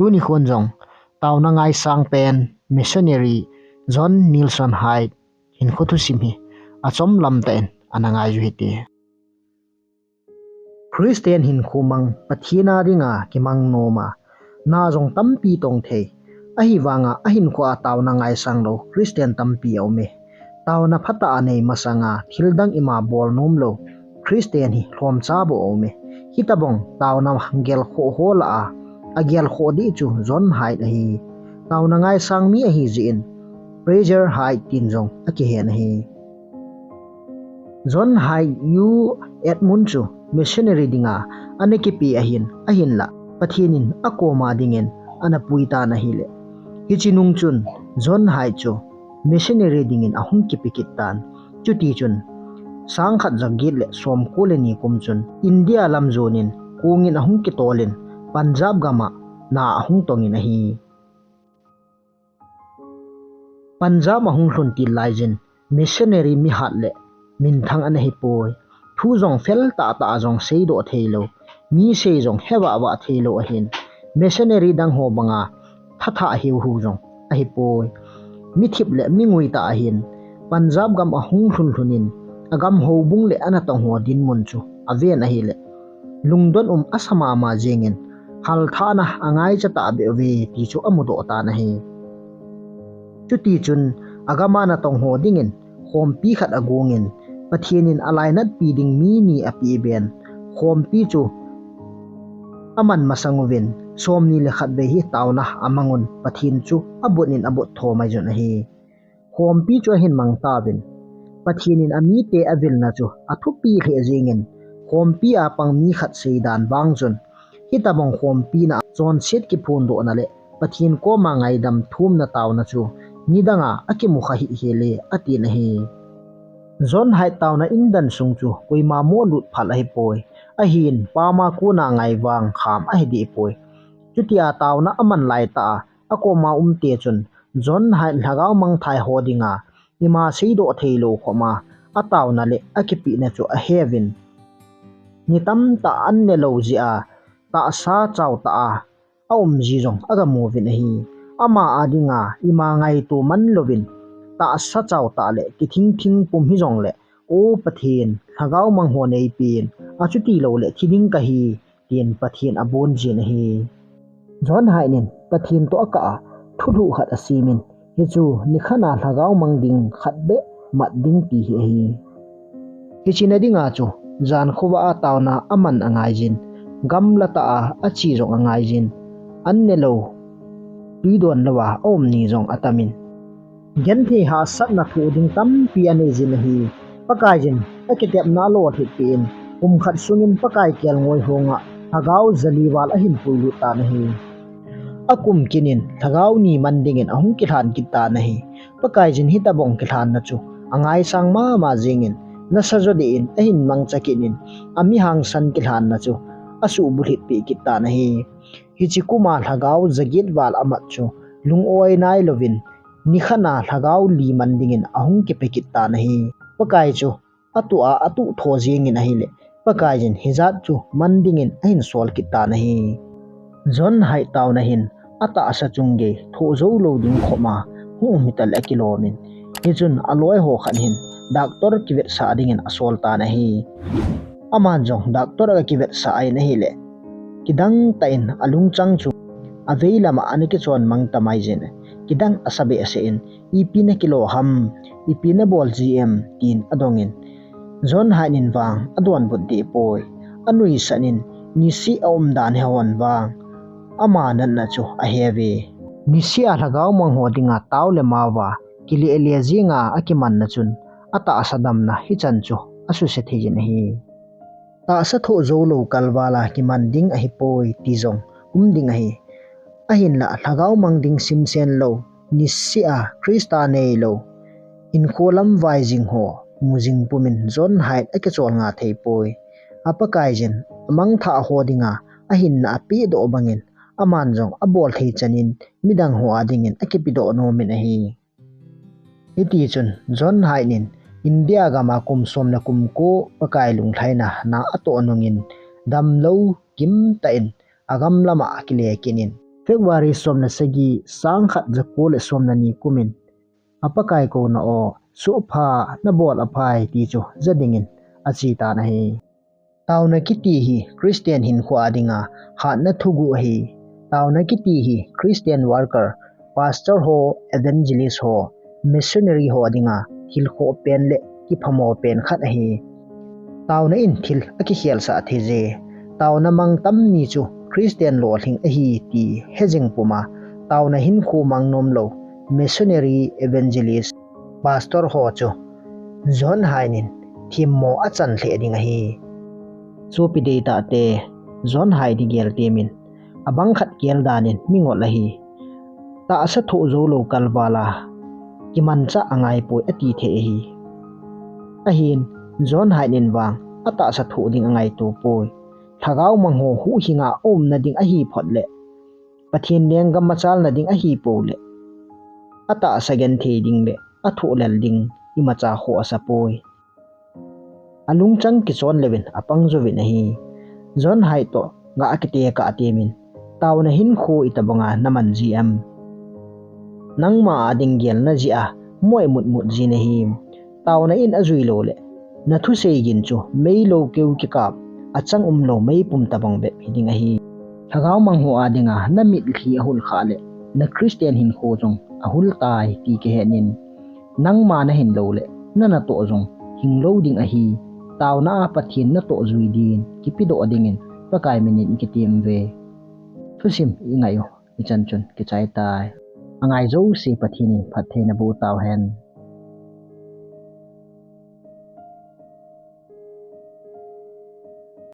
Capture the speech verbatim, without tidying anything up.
Tuni khun jong taona ngaisang pen missionary John Nelson Hyde hinkho thusim hi achom lam tah in ana ngai u hite. Christian hinkho mang Pathen a dinga kimang nom a, na jong tampi tong thei. Ahivanga ahinkho a taona ngaisang lou Christian tampi aume. Taona phatah a nei masanga thildang ima bol nom lou Christian hi lhomcha bou aume. Hitabang taona gelkhoh ho lah a, agelkhoh ding chu John Hyde ahi. Taona ngaisang mi ahi jeh in Preacher Hyde tin jong akihen ahi. John Hyde U Edmund chu missionary dinga ana kipe ahin, ahinlah Pathen in akoma dingin ana pui tan ahile, hiche nung chun John Hyde chu missionary dingin ahung kipe kit tan. Chuti chun sangkhat jaget le somko le ni kum chun India lam jonin kongin ahung kitolin Punjab gam a na ahung tongin ahi. Punjab ahung lhun til laijin missionary mihat le minthang ana hipoi. Thu jong fel tahtah a jong seidoh theilou, mi sei jong hevah vah theilou ahin. Missionary dang ho banga thathah hiuhiu jong ahipoi. Mithip le mingui tah ahin. Punjab gam ahung lhun lhunin agam houbung le ana tong ho dinmun chu aven ahile, lungdon um asa mama jengin, halthahna angaicha tahbeh uve ti chu amudoh tan ahi. Chuti chun agam a natong ho dingin khompi khat agongin, Pathen in alainatpi ding mi ni apeh ben, khompi chu aman masang uvin, somni le khat vei hi taona amangun Pathen chu abutnin abut tho maijun ahi. Khompi chu ahin mang tauvin, Pathen in amite avilna chu athupi lheh jengin, khompi a pang mi khat seidan vang chun, hitabang khompi na chonset kiphondohna le Pathen koma ngaidam thumna taona chu nidanga akimukha hih hel e, atin ahi. John Hyde taona indan sung chu koima moh lut phal ahipoi. Ahin, pama kona ngai vang kham ahi dehpoi. Chutia taona aman laitah a akoma umte chun John Hyde lhagao mangthai ho dinga ima seidoh theilou khoma ataona le akipehna chu aheuvin, ni tamtah an nelou jeh a tahsa chautah a aum ji jong agamu uvin ahi. Ama a dinga ima ngaito man louvin, tahsa chautah le kithingthing pum hijongle, O Pathen, lhagao mang ho neipen, achuti loule thi ding kahi, tin Pathen abonjin ahi. John Hyde in Pathen toh akah a, thulhuh khat asemin, hichu nikhat a lhagao mang ding khat beh mat ding ti hi ahi. Hiche na dinga chu, jan khovah a taona aman angaijin, gamla tah a ache jong angaijin, an nelou, tui donlou a aum ni jong atamin, genthei hahsatna thoh ding tampi aneijin ahi. Pakaiyin akitepna alolhitpeh in, kum khat sungin Pakai kelngoi hongah lhagao jali val ahin puilut tan ahi. Akum kinin lhagao ni man dingin ahung kilhan kit tan ahi. Pakaiyin hitabang kilhanna chu angaisang mama jengin, nasajo deh in ahin mangcha kit in, ami hangsan kilhanna chu asuhbulhitpeh kit tan ahi. Hiche kuma lhagao jaget val amat chu lung-oi nailouvin, nikhat a lhagao li man dingin ahung kipe kit tan ahi. Pakai chu atuh a atuh tho jengin ahile, Pakaiyin hijat chu man dingin ahin sol kit tan ahi. John Hyde taona hin atahsa chung gei thoh jou lou ding khoma hung um hitaleh akilomin, hichun aloiho khat hin doctor kivetsah dingin asol tan ahi. Aman jong doctor akivetsah in ahile, kidang tah in alungchang chu avei lama ana kichon mang tamaijin, kidang asa behseh in, ipi nakilo ham, ipi nabol ji em, tin adongin, John Hyde in vang adonbut dehpoi. Anuisat in, niseh a umdan hehon vang ama natna chu aheuve. Niseh a lhagao mang ho dinga tao le mao a, kileh le jinga akimanna chun, atahsa damna hichan chu asuse theijin ahi. Tahsa thoh jou lou kalval a kiman ding ahipoi ti jong um ding ahi. Ahinlah lhagao mang ding simsen lou, niseh a Christa neilou, hinkho lamvai jing ho mu jing pumin John Hyde akicholnga theipoi. Apakaiyin amangthah ho dinga ahinna apehdoh bangin, aman jong abol thei chanin midang ho a dingin akipedoh nomin ahi. Hitichun John Hyde in India gama kum som le kum ko Pakai lunglhaina na atoh nungin, damlou kimtah in agam lama akile kit in, February som le sagi, sangkhat jako le som le ni kumin, a Pakai kouna o, sopha nabol aphai ti chu ja dingin ache tan ahi. Taona kiti hi Christian hinkho a dinga hatna thuguh ahi. Taona kiti hi Christian worker, pastor ho, evangelist ho, missionary ho a dinga thil khoh pen le kiphamo pen khat ahi. Taona in thil akikhelsah thei je. Taona mang tammi chu Christian lolhing ahi ti hejing puma, taona hinkho mang nom lou missionary, evangelist, pastor ho chu John Hyde in themmo achan lheh ding ahi. Sopi deitahte, John Hyde hi gel temin, abang khat gel danin mingol ahi. Tahsa thoh jou lou kalval a kimanchah angaipoi ati thei ahi. Ahin, John Hyde in vang atahsa thoh ding angaito poi. Lhagao mang ho huhhinga aumna ding ahi phot le, Pathen lenggam machalna ding ahi pou le, atahsa genthei ding le athoh lel ding imacha khoh asa poi. Alungchang kichon leuvin apang jouvin ahi. John Hyde toh ga akitekah temin, taona hinkho itobanga naman ji em? Nangma a ding gelna jeh a moh imut mut ji nahim? Taona in ajui lou le, nathusei gin chu meilou keu kikap, achang umlou meipum tobang bep hiding ahi. Lhagao mang ho a dinga namitlhi ahul khah le, na Christian hinkho jong ahul tai ti kihen in, nangma nahin lou le, na natoh jong hing lou ding ahi. Taona a Pathen natoh jui din kipedoh dingin Pakai minin ikitem uve. Thusim ingai u, ichan chun kichai tai. Angai jouse Pathen in phatthei naboh tauhen.